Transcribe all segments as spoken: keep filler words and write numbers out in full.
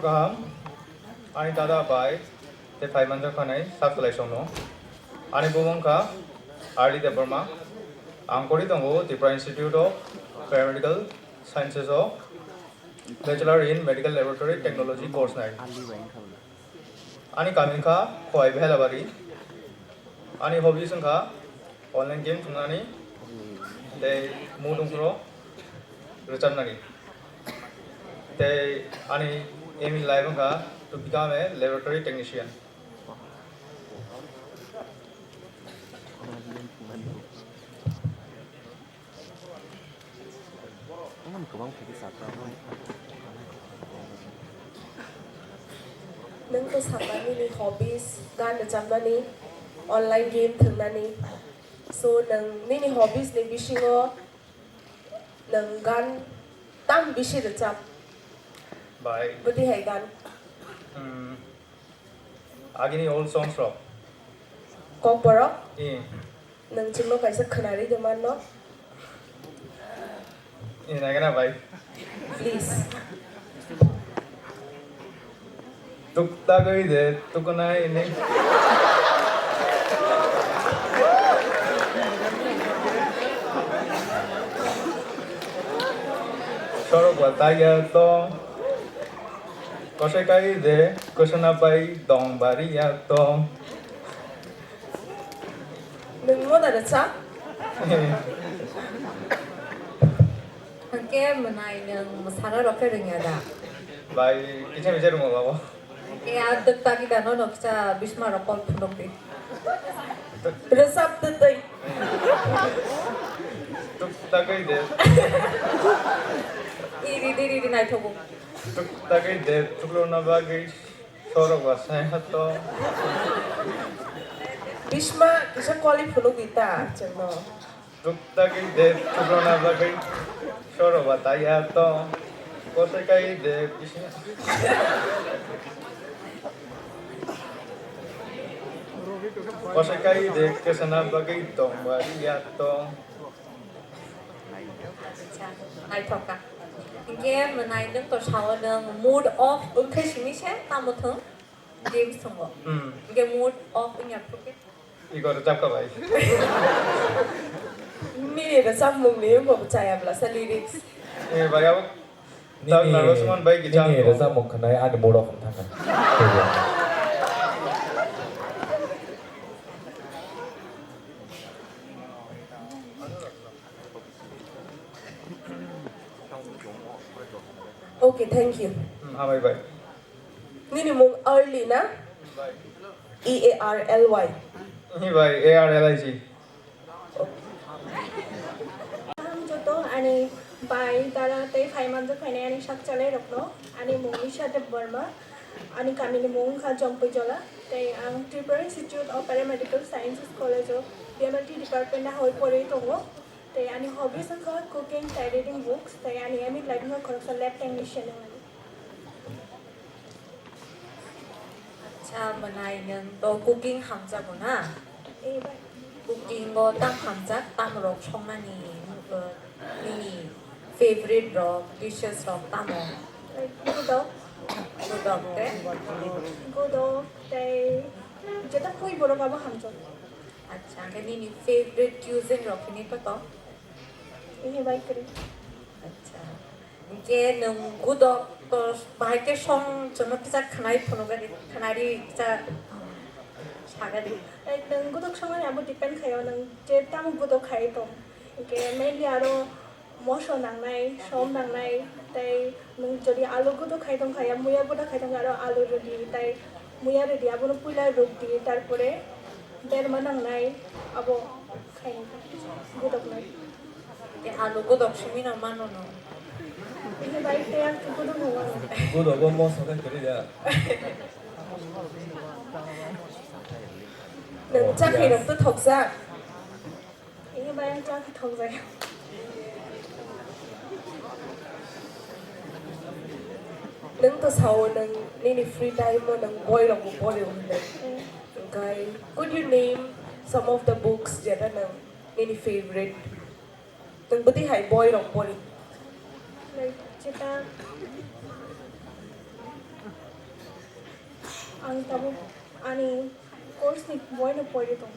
Kaham, ani dada bai tei phai manjak phanai sak salai songno. Ani bumung kha R D Debbarma. Ang kori tongo Tripura Institute of Paramedical Sciences o Bachelor in Medical Laboratory Technology course nai. Ani kami kha Khowai Bhelabari. Ani hobbies wngkha online game thwngnani tei mudungkhro rwchapnani. Tei ani aim in life wngkha to become a laboratory technician. Nwng to sakha nini hobbies, gan rwchapnani, online game thwngnani. So, nwng nini hobbies ni bisingo nwng gan tam bisi rwchap? Bai. Bwtwi hai gan? Hmm. Agini old songs rok. Kokborok? Eh. Nwng chwngno kaisa khwnarwi de manno. Eh, nagana bai. Please. Tuk tagwi de, tukunai ni. Sorok ba taiya to. Kosai kai de, kosana bai dong bari ya to. Nwng moda rwchap? Hwnkhe mwnai nwng mwsana rok khe rwngya da? Bai, kisa misa rwngo babo. Hwnkhe a dwk tagi da nono kisa bisma rok kol phunuk di. Rwchap twtwi. Tuk tagwi de. Iri di, iri di naithogo. Tuk tagwi de, tuklona bagwi. Sorok ba sai ha to. Bisma kisa koli phunuk di ta chwngno. Tuk tagwi de tuklona bagwi. Sorok ba tai ha to. Kosai kai de bisma. Kosai kai de kesana bagwi tong ba ya to. Acha, naithok kha. Hinkhe mwnai nwng to sao nwng mood off wngkhe simi se tamo thwng games thwngo. Hmm. Hinkhe mood off wngya phuru khe? Iko rwchap kha bai. Nini rwchapmung ni wngbo chaya bwlasa lyrics. Eh, bai abo. Nini, Doctor Usman bai kichang nini ko. Rwchapmung khwnai ani mood off wng thangkha. Okay, thank you. Hmm, hambai bai. Nini mung Early na? E A R L Y. Ni bai, A R L I G. Kaham joto ani bai, dada tei phai manjak phainai ani sak chalai rokno. Ani mung Nisha Debbarma. Ani kamini mung wngkha Jompui Jola. Tei ang Tripura Institute of Paramedical Sciences College o B M L T department o hawi porwi tongo. Tei ani hobbies wngkha cooking tei reading books. Tei ani aim in life wngkha khoroksa lab technician wngnani. Acha, mwnai nwng to cooking hamjago na? Eh, bai. Cooking o tam hamjak, tam rok songnani, uh, nini favorite rok, dishes rok tamo? Like, gudok. Gudok, te? Gudok, tei jeta phui borok abo hamjak. Acha, hwnkhe nini favorite cuisine rok hini to to? Ini bai kwrwi. Acha. Hwnkhe nwng gudok to bahai khe song chwngno kisa khwnai phunukgadi, khwnari kisa sagadi. Like, nwng gudok songmani abo depend khaio, nwng je tamo gudok khai tong. Hwnkhe mainly aro moso nangnai, som nangnai, tei nwng jodi alu gudok khai tong kha, ya muya gudok khai tong kha, aro alu rwdi, tei muya rwdi, abono puila rukdi, tarpore berma nangnai, abo khai gudoknai. Tei alu gudok simi no mano no. Ini bai tei ang gudok no mano. Gudok o moso khai kwrwi da. Nwng chakri rok to thokjak. Ini bayang chakri thok jaya. Nwng to sao nwng nini free time o nwng boi rok bo pori hwnwi. Hwnkhe, could you name some of the books jeta nwng nini favorite? Nwng bwtwi hai boi rok pori? Like, jeta, Ang tabuk ani course ni boi no pori tong.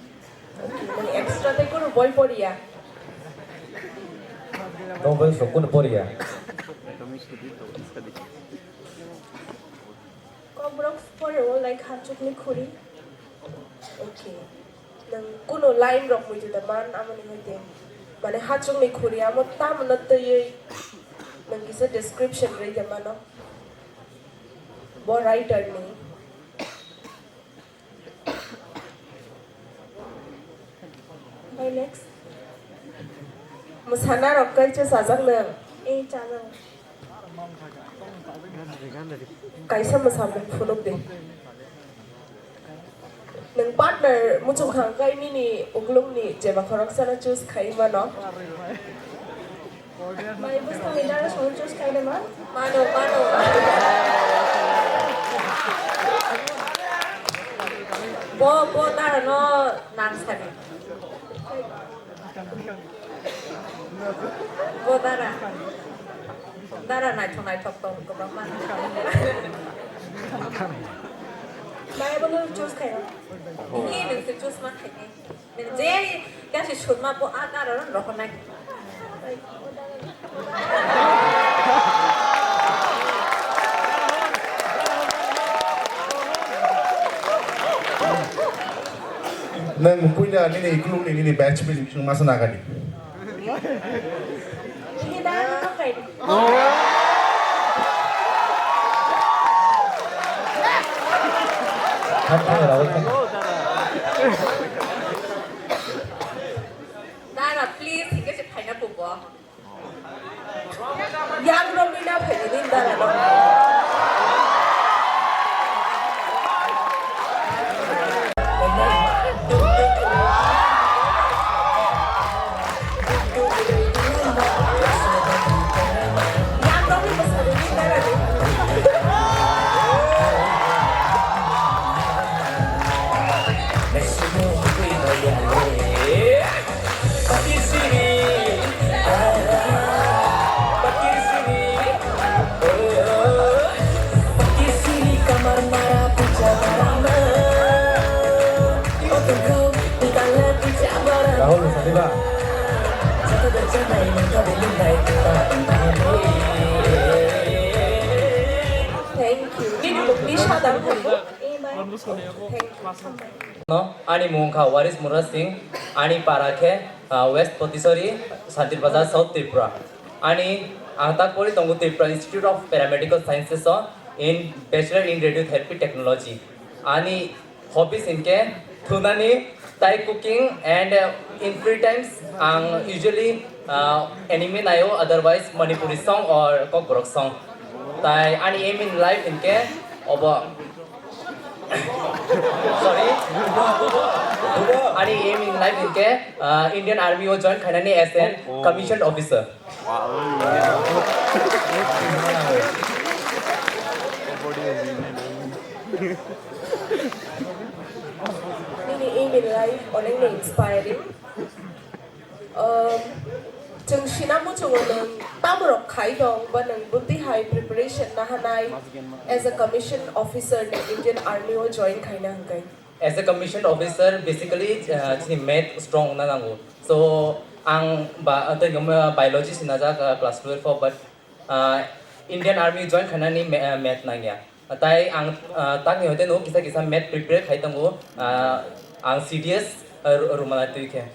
Nang extra tei kunu boi poriya? Novels rok kunu poriya? Kokborok pori o, like, Hachukni Khuri. Okay. Nang kunu line rok muitu da man, amoni hoite. Mane Hachukni Khuri amo tamo no twiwi nang kisa description rwi da mano. Bo writer ni. Bai next. Mwsana rok kai cha sajak nang? Eh, chajak. Kaisa mwsamung phunuk di. Nwng partner muchung khang kai nini uklung ni jeba khoroksa no choose khai mano. Mai bwskang ni dara song choose khai de ma? Mano, mano. Bo, bo dara no nang sani. Bo dara. Dara naithok naithok tong kwbangma. Mai bo no choose khai no? Ni nung se choose ma khai ni. Je kasi sutma bo a dara ron rohornai. Nwng puila nini iklung ni nini batch bini bising masa nagadi. Ini dara no kai. Dara, please, hingke se phaina pubo. Yang romina phaini din dara no. Rahul, sadiba. Thank you. Nini mungni sadang hai. Thank you. No, ani mung kha Waris Murra Singh, ani para khe, ah, West Potisori, Santir Bazar, South Tripura. Ani ang tak pori tongo Tripura Institute of Paramedical Sciences o in Bachelor in Radiotherapy Technology. Ani hobbies hinkhe thunani tai cooking and, uh, in free times ang usually, uh, anime naio, otherwise Manipuri song or Kokborok song. Tai ani aim in life hinkhe obo. Sorry. Ani aim in life hinkhe, uh, Indian Army o join khainani as an commissioned officer. Nini aim in life onekno inspiring. Um, chwng sina muchungo nwng tamorok khai tong ba nwng bwtwi hai preparation nahanai as a commission officer ni Indian Army o join khaina hwnkhe? As a commissioned officer, basically, uh, chini math strong wngna nango. So, ang ba, tei biology sinajak, uh, class twelve o, but, uh, Indian Army join khainani ma-, uh, math nangya. Tai ang, ah, takni hoite no kisa kisa math prepare khai tongo, ah, ang C D S, ah, ru-, rumana twi khe.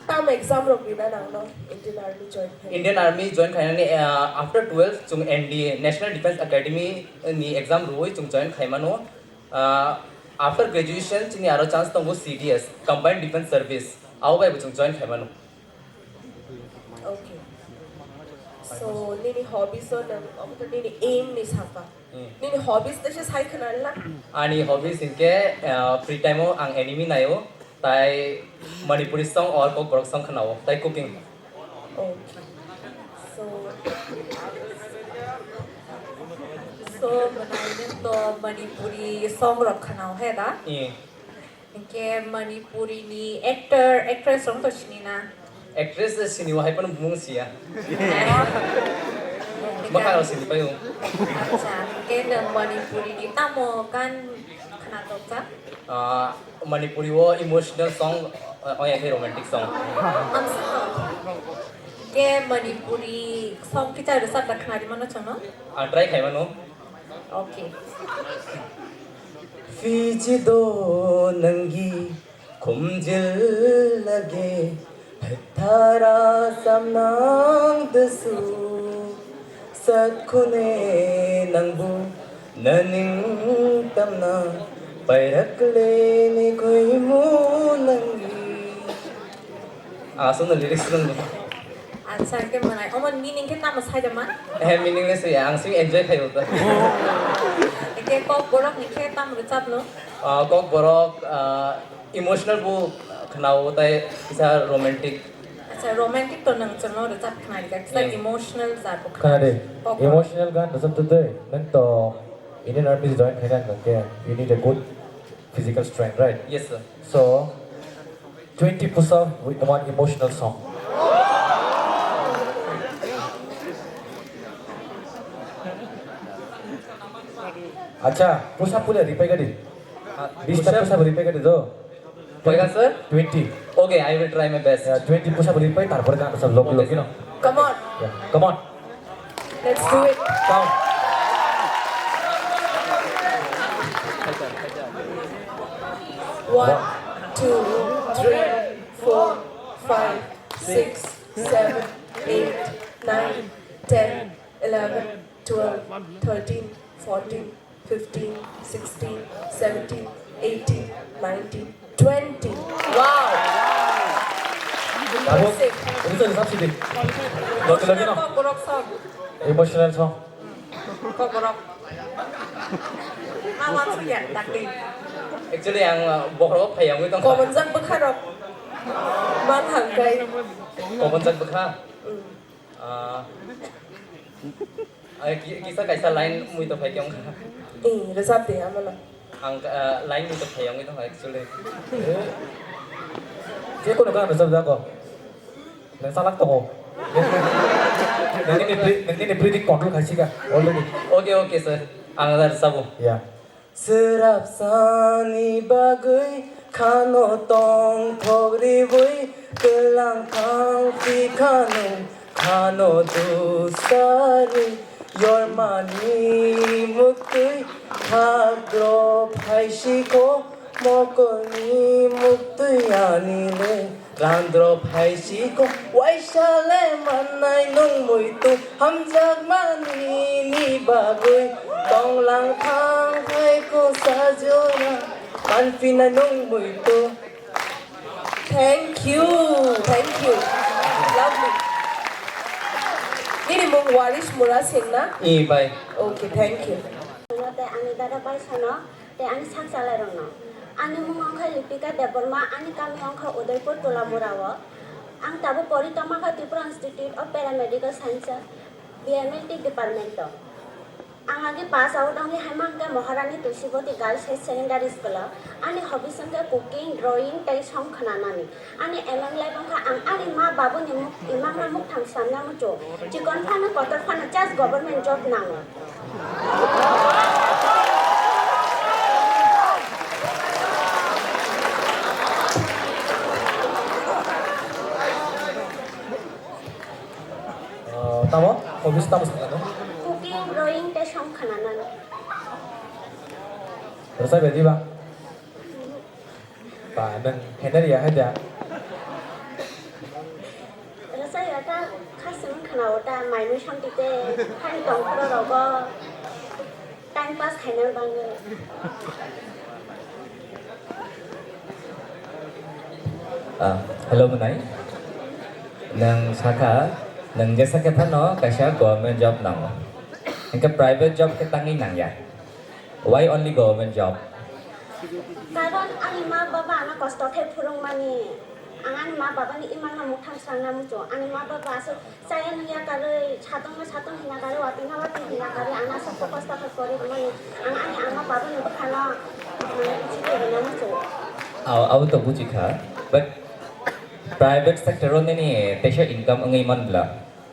Tam exam rok rina nangno Indian Army join khai? Indian Army join khainani, ah, after twelve chwng N D A, National Defence Academy ni exam rwui chwng join khai mano. Ah, after graduation chini aro chance tongo C D S, Combined Defence Service, abo bai bo chwng join khai mano. Okay. So, nini hobbies o nwng, omo to nini aim ni saka. Hmm. Nini hobbies tesa sai khna la? Ani hobbies hinkhe, ah, free time o ang anime naio, tai Manipuri song or Kokborok song khnao, tai cooking. Okay. So, so, mwnai nwng to Manipuri song rok khnao, he da? Hmm. Hinkhe Manipuri ni actor, actress rok to sini na? Actress sini o, hai phano bumung siya. Mwkhang rok sini pai o. Acha. Khe nwng Manipuri ni tamo gan khna tokjak? Ah, Manipuri o emotional song, ah, oya khe romantic song. Hamsino. Khe Manipuri song kisa rwchap da khna ri mano chwngno? Ah, try khai mano. Okay. Fiji do nanggi khumjil lage, thara samnang desu, sat khune nangbu naning tamna, pairak le ni khuimu nanggi. Aswkno lyrics rwngdi. Acha, hwnkhe mwnai. Omo meaning khe tamo sai da man? Eh, meaningless ya, ang swi enjoy khai bo. Hwnkhe Kokborok ni khe tamo rwchapno? Ah, Kokborok, ah, emotional bo khwnao tei kisa romantic. Acha, romantic to nwng chwngno rwchap khwnai rwkha, kisa Eh. emotional jat bo khwnai. Khwnadi. Kokborok. Emotional gan rwchap twi twi, nwng to Indian Army join khaina hwnkhe, you need a good physical strength, right? Yes, sir. So, twenty push-up with one emotional song. Acha, push-up pule ripai gadi. Ah, bista push-up? Push-up ripai gadi do. Koi gan, sir? Twenty. Okay, I will try my best. Yeah, twenty push-up ripai, tarpore gan sab log log, you know. Come on. Yeah, come on. Let's do it. Come. One, two, three, four, five, six, seven, eight, nine, ten, eleven, twelve, thirteen, fourteen, fifteen, sixteen, seventeen, eighteen, nineteen, twenty. Wow! Abo, Impressive. Abo to sab sidi. Loki, loki, no? Kokborok song. Emotional song. Kokborok. Ma, ma, suya, dakti. Actually, ang, uh, bohrok phai yangwi tong. Komonjak bwkharok. Man hangkai. Komonjak bwkha? Mm. Ah, ah, ki-, kisa kaisa line mui to phai kyong kha. Eh, rwchap de, amano. Ang, ah, line mui to phai yongwi tong kha, actually. Je kono gan rwchap jago. Nang salak tongo. Nang nini bre-, nang nini breathing control khaisi ka already. Okay, okay, sir. Ang rwchabo. Yeah. Swrapsani bagwi khano tongthok riwi, kwlang thang phi khano, khano dusari. Yormani muktwi khagro phaisiko, mokolni muktwi anile. Randro phaisiko waisa le mannai nwng muitu, hamjakmani ni bagwi tonglang thang phaiko sajona, manphinai nwng muitu. Thank you, thank you. Lovely. Nini mung Waris Mura Singh na? Ee, bai. Okay, thank you. Tei ani dada bai sano. Tei ani sak chalairokno. Ani mung wngkha Lipika Debbarma, ani kami wngkha Udaipur Tolamura o. Ang tabuk pori tongma kha Tripura Institute of Paramedical Science, B M L T department o. Ang agi pass out wngwi hai mankha Maharani Tulsibati Girls Higher Secondary School o. Ani hobbies wngkha cooking, drawing tei song khwnanani. Ani aim in life wngkha ang ani ma babuni muk-, imangno mukthang swnamna muchung. Chikon phano kotor phano just government job nango. Ah, tamo? Hobbies tamo sakha no? Cooking, drawing tei song khwnanani. Rwchap ya diba? Ba, nwng khaina riya hai da? Rwchap ya ta, khasing khna o ta, mai mui samti te, hani tong phuru rogo, time pass khaina bagwi. Ah, hello, mwnai. Nwng sakha, nwng jesa khe phano kaisa government job nango. Hwnkhe private job khe tangwi nangya. Why only government job? Karon ani ma baba ano kosto khe phurungmani, ang ani ma babani imangno mukthang swrangna muchung. Ani ma baba aswk chaya nungya karwi, satungno satung hina karwi, watwino watwi hina karwi, ang aswk kosto khe pori rwmani. Ang ani ama babani bwkhano, mm, chini rwna muchung. Aw, abo to buji kha. But private sector o nini teisa income wngwi man bla?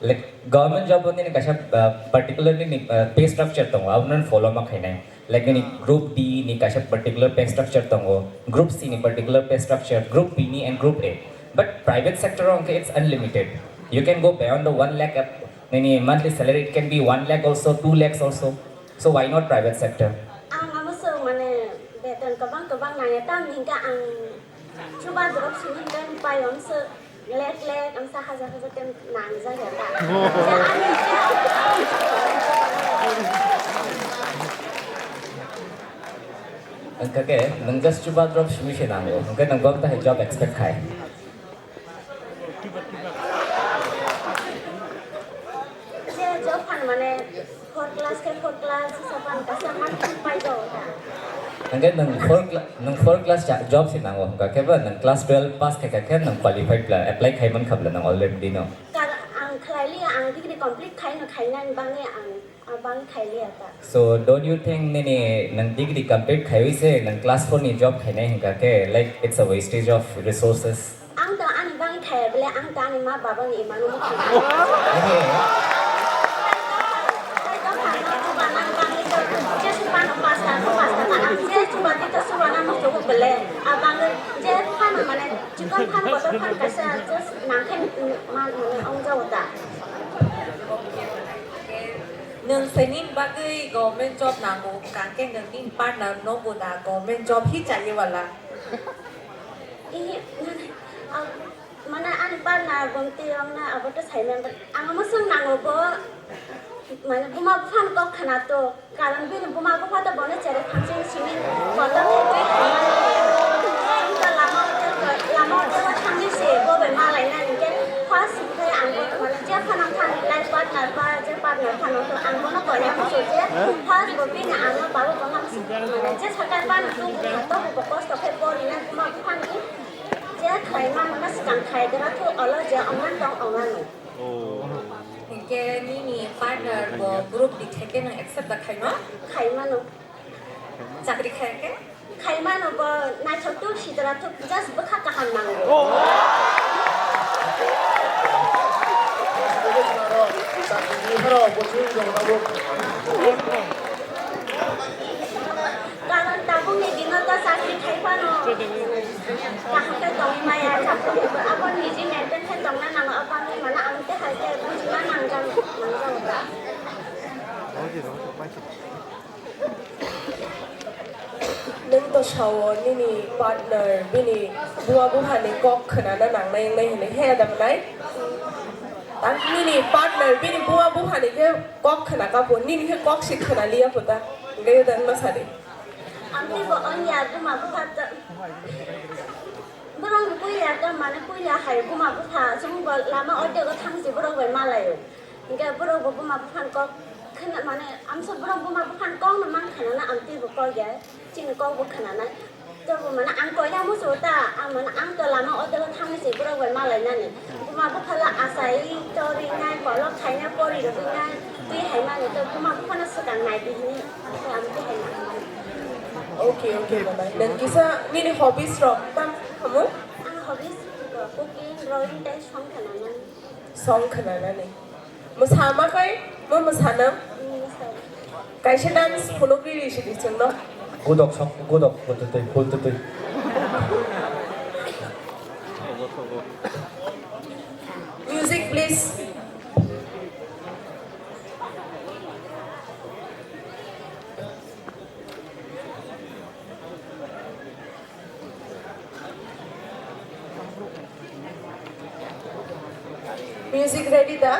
Like, government job o nini kaisa, uh, particular nini, uh, pay structure tongo, abo no follow ma khainai. Like, nini group D ni kaisa particular pay structure tongo, group C ni particular pay structure, group B ni and group A. But private sector o hwnkhe it's unlimited. You can go beyond the one lakh, uh, nini monthly salary, it can be one lakh also, two lakhs also. So why not private sector? Ang amo swk mane beton kwbang kwbang nangya, tamni hwnkhe ang chuba drop simi hwnkhe ang pai ang swk lek lek ang sa hajar hajar tem nangjak ya ta. Wngkha khe nwng just chuba drop simi se nango, hwnkhe nwng bok tahai job expect khai. Je job phan mane four class khe four class, sapan kaisa man pai do ta. Hwnkhe nwng four cla-, nwng four class cha-, job se nango, hwnkha khe ba nwng class twelve pass khaikha khe nwng qualified bla, apply khai mankha bla nwng already no. Kar ang khlai liya, ang degree complete khai no khainani bagwi ang, ang bang khai liya ta. So don't you think nini nwng degree complete khaiwi se nwng class four ni job khainai hwnkha khe, like, it's a wastage of resources? Ang to ani bagwi khaya bele, ang to ani ma baba ni imano mukha. Oho. Tei to phano chuba nang bagwi to, je chuba no pasta, to pasta ta, ang je chuba di to chuba nang muchungo bele. A bagwi je phano mane chikon phan, kotor phan kaisa just nang khe ma mane ong jago ta. Nwng se nini bagwi government job nango, hwnkha khe nwng nini partner no bo da government job hi chaiye wala? Ihi, mane, ang, mane, ani partner bo twi ongna abo to sai mani, ang omo swng nango bo, mane, buma buphan kok khna to, karon bini buma bupha to bono chere phansing simi kotor khe twi khaimani. Chwng to lama hotel, lama hotel o thangwi se bo bai malai nani khe first khe ang bo, mane, je phano thani life partner ba je partner phano to ang bono koya muchung je first bo bini ang no baba bo no, mane, je sakai pano tubuni to bo kosto khe pori na buma buphani. Je khlai mano na swkang khai gra thu olo je ongna tong ongna no. Oh. Hinkhe nini partner bo group di khaikhe nwng accept da khaino? Khai mano. Chakri khaikhe? Khai mano, bo naithok thuk sidra thuk just bwkha kaham nango. Oh. Chakri di pharo bo chwng jong tabuk. Karon tabukni bino ta chakri khai phano kaham khe tongwi maya, chakri abo niji maintain khe tongna nango, abo wngwi mano ang tei hai khe bujina nangjak, nangjago ta. Nwng to sao nini partner bini buma buphani kok khwnana nangnai wngnai hwnwi, he da mwnai? Tang nini partner bini buma buphani khe kok khna kapo, nini khe kok se khna liya po ta. Hwnkhe da wngma sadi. Amtwi bo wngya buma bupha ta. Borok ni puila ta mane puila hai buma bupha chwng bo lama o dego thang si borok bai malaio. Hingke borok bo buma buphang kok khna mane amsa borok buma buphang kok no mang khna na amtwi bo kok ya. Chini kok bo khna nai. To bo mane ang koina musu ta ang mane ang to lama o dego thang si borok bai malai nani. Buma bupha la asai to rinai kolok khaina pori rwgwinai twi hai mani to buma bupha no swkang nai di hini. Ang twi hai mani. Okay, okay, bye bye. Nang kisa nini hobbies rok tam khamu? Ang hobbies cooking, drawing tei song khna nani. Song khwnanani. Mwsama kai, mo mwsanam. Kaisa dance phunuk riri sidi chwngno. Godok sok, godok, pultutui, pultutui. Music, please. Music ready da?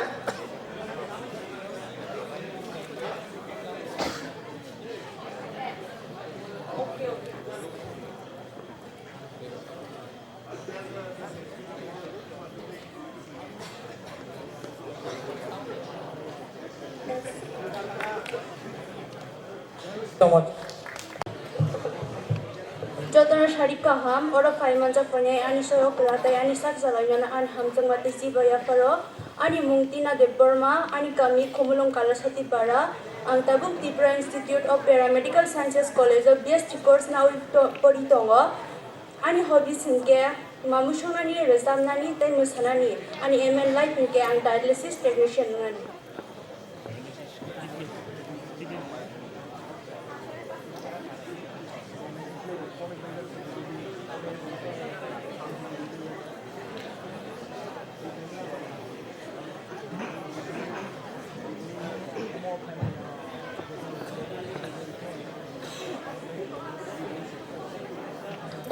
Jotono sari kaham, oro phai manjak phainai ani soro kwla tei ani sak jalaimano ani hamjakma tei chiba yapharo. Ani mung Tina Debbarma, ani kami Khumulwng Kalasati Para. Ang tabuk Tripura Institute of Paramedical Sciences College o B S C course naui to-, pori tongo. Ani hobbies hinkhe Mamwi songnani, rwchapnani tei mwsanani ani aim in life hinkhe ang dialysis technician wngnani.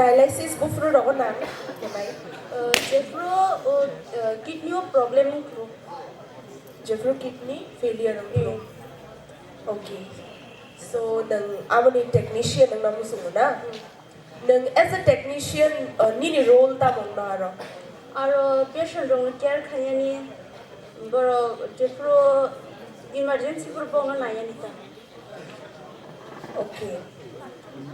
Dialysis buphuru rogo na? Jephuru, uh, kidney o problem wngphuru. Jephuru kidney failure wngphuru. Hmm. Okay. So, nwng aboni technician wngna muchungo na? Hmm. Nwng as a technician, uh, nini role tamo wngno aro? Aro patient rokni care khainani, borok jephuru emergency phuru bongno nainani ta. Okay.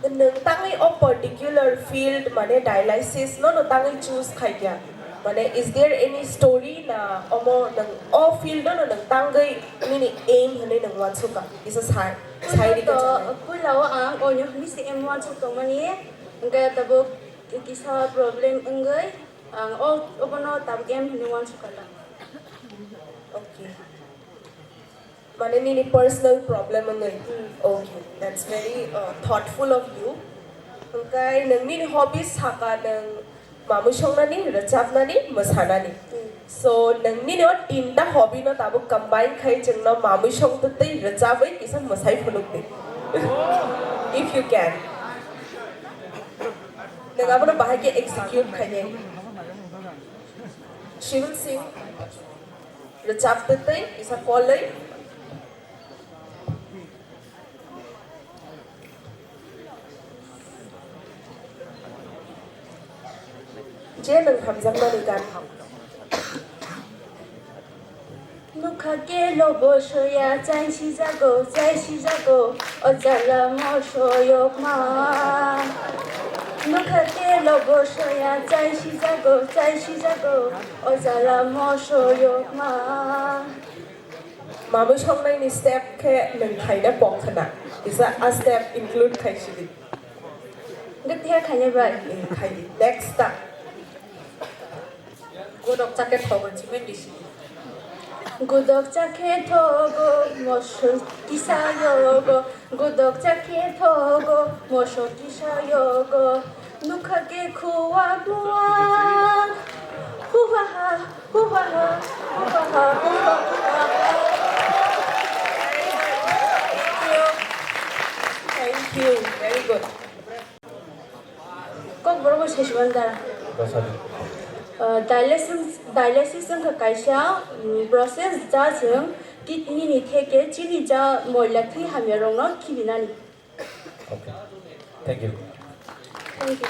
Nwng tangwi o particular field, mane dialysis no, no tangwi choose khaikha? Mane, is there any story na omo nwng o field no, no nwng tangwi nini aim hwnwi nwng uansukha? Kisa sai, sai rikha to, chaknai. Puila o ang oino hwnwi se aim uansuk tongmani, hwnkhe tabuk kisa problem wngwi ang o, obono tabuk aim hwnwi uansukha ta. Okay. Mane nini personal problem wngwi. Hmm. Okay, that's very, uh, thoughtful of you. Hwnkhe nwng nini hobbies saka nwng mamwi songnani, rwchapnani, mwsanani. Hmm. So nwng nini o tinta hobby no tabuk combine khai chwngno mamwi song tei rwchabwi kisa mwsai phunukdi. If you can. Nwng abono bahai khe execute khainai. Shivil Singh. Rwchap twi twi kisa kolwi. Je nwng hamjakmani gan. Nukha khe lobo soya, chai sijago, chai sijago, o jala mosoyokma. Nukha khe lobo soya, chai sijago, chai sijago, o jala mosoyokma. Mamwi songnaini step khe nwng khaina pok khna. Kisa a step include khai sidi. Hwnkhe khainai bai. Eh, khai di. Next ta. Godok chakhe thogo chimeni sidi. Godok chakhe thogo moso kisa yogo. Godok chakhe thogo moso kisa yogo. Nukha khe khuwa buwa. Huwa ha, huwa ha, huwa ha, huwa, huwa ha. Thank you. Very good. Kokborok bai saichimani da. Bwsadi. Uh, dialysis, dialysis wngkha kaisa, mm, process ja chwng kidney ni theke chini ja moila thwi hamya rokno khibinani. Okay. Thank you. Thank you.